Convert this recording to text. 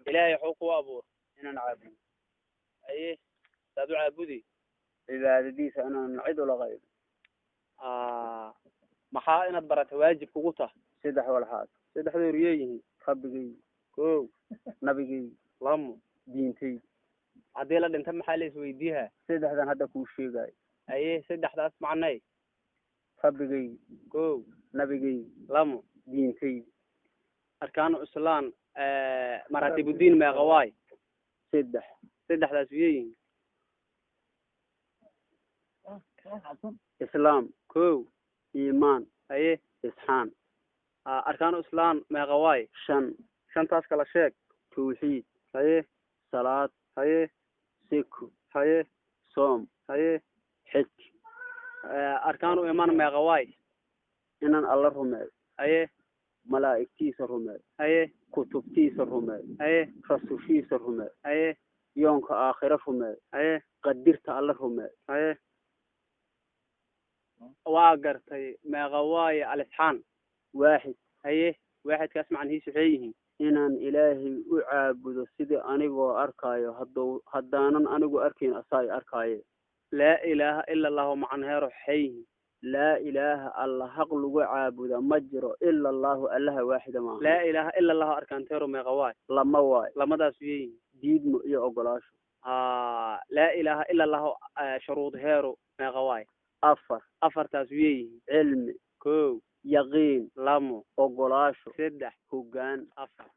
Ilaahay wuxuu ku abuur Inaan caabudo. Aye, saad u caabudi? Cibaadadiisa inaan cid ula qayb. Maxaa inaad barata waajib kugu tah? Saddex walxaad. Saddexda horiyey yihiin? Rabbigay. Kow. Nabigay. Lamo. Diintay. Haddii la dhinta maxaa la isweydiihaa? Saddexdan hadda kuu sheegayo. Aye, saddexdaas macnay. Rabbigay. Kow. Nabigay. Lamo. Diintay. Arkaanu islaan, maraatibuddiin meeqa waay? Saddex. Saddexdaas wiyey yihiin? Islaam. Kow. Iimaan. Aye. Isxaan. Arkaanu islaan meeqa waay? Shan. Shantaas kala sheeg. Tawxiid. Haye. Salaad. Haye. Seko. Haye. Soom. Haye. Xij. Arkaanu imaan meeqa waay? Inaan Alla rumeeyo. Haye. Malaa'igtiisa rumeeyo. Haye. Kutubtiisa rumeeyo. Haye. Rasushiisa rumeeyo. Haye. Yoonka aakhiro rumeeyo. Haye. Qadirta Alla rumeeyo. Haye, waa gartay. Meeqa waaye alisxaan? Waaxid. Haye, waaxidkaas macnihiisu waxay yihiin? Inaan Ilaahay u caabudo sidii anigoo arkaayo, hadduu haddaanan anigu arkayn asaay arkaaye. Laa ilaaha ila allahu macnaheeru waxay yihiin? Laa ilaaha, Alla xaq lagu caabuda ma jiro, ila allahu, Allaha waaxida maaha. Laa ilaaha ila allahu arkaanteeru meeqa waay? Lama waay. Lamadaas wiyay yihiin? Diidmo iyo ogolaasho. Laa ilaaha ila allahu shuruudheeru meeqa waay? Afar. Afartaas wiyay yihiin? Cilmi. Kow. Yaqiin. Lamo. Ogolaasho. Saddex. Hoggaan. Afar.